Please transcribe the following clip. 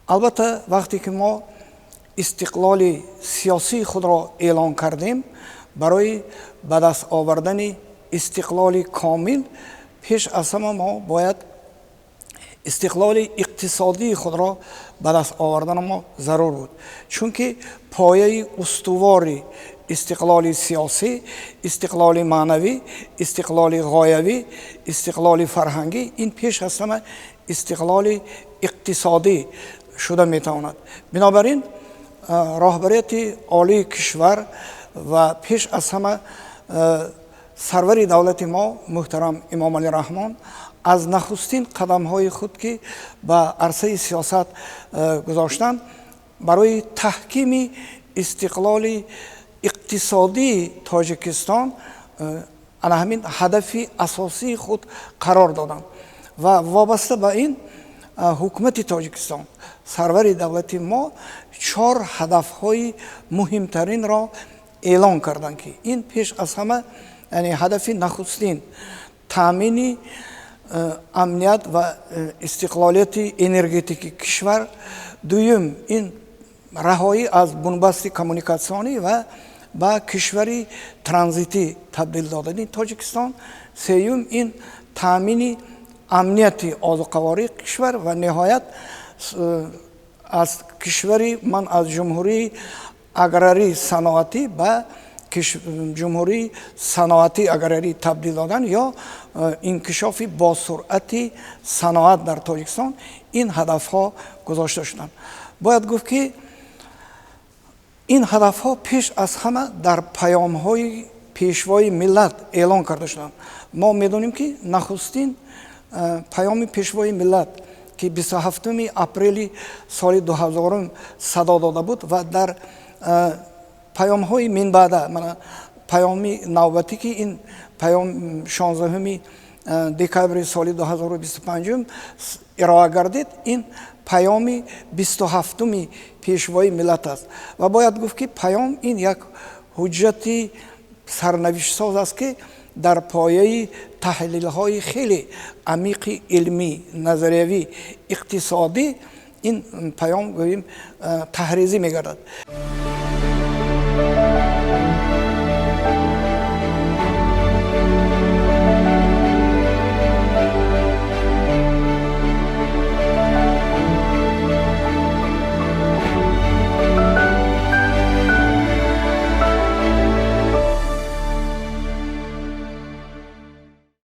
Албатта, вақте ки мо истиқлоли сиёсии худро эълон кардем, барои ба даст овардани истиқлоли комил пеш аз ҳама мо бояд истиқлоли иқтисодии худро ба даст овардан мо зарур буд, чунки пояи устувори истиқлоли сиёсӣ, истиқлоли маънавӣ, истиқлоли ғоявӣ, истиқлоли фарҳангӣ ин пеш аз ҳама истиқлоли иқтисодӣ шуда метавонад. Бинобар ин роҳбарияти олии кишвар ва пеш аз ҳама сарвари давлати мо муҳтарам Эмомалӣ Раҳмон аз нахустин қадамҳои худ, ки ба арсаи сиёсат гузоштанд, барои таҳкими истиқлоли иқтисодии Тоҷикистон ана ҳамин ҳадафи асосии худ қарор доданд ва вобаста ба ин ҳукумати Тоҷикистон, сарвари давлати мо чор ҳадафҳои муҳимтаринро эълон карданд, ки ин пеш аз ҳама, яъне ҳадафи нахустин, таъмини амният ва истиқлолияти энергетикии кишвар, дуюм ин раҳоӣ аз бунбасти коммуникатсионӣ ва ба кишвари транзитӣ табдил додани Тоҷикистон, сеюм ин таъмини амнияти озуқавории кишвар ва ниҳоят аз кишвари ман аз ҷумҳурии аграрӣ саноатӣ ба ҷумҳурии саноатӣ аграрӣ табдил додан ё инкишофи босуръати саноат дар Тоҷикистон ин ҳадафҳо гузошта шуданд. Бояд гуфт, ки ин ҳадафҳо пеш аз ҳама дар паёмҳои Пешвои миллат эълон карда шуданд. Мо медонем, ки нахустин паёми Пешвои миллат, ки 27 апрели соли 2000 садо дода буд, ва дар паёмҳои минбаъда, мана паёми навбатӣ, ки ин паём 16 декабри соли 2025 ироа гардид, ин паёми 27-уми Пешвои миллат аст. Ва бояд гуфт, ки паём ин як ҳуҷҷати сарнавиштсоз аст, ки дар пояи таҳлилҳои хеле амиқи илмӣ, назариявӣ, иқтисодӣ ин паём, гӯем, таҳризӣ мегардад.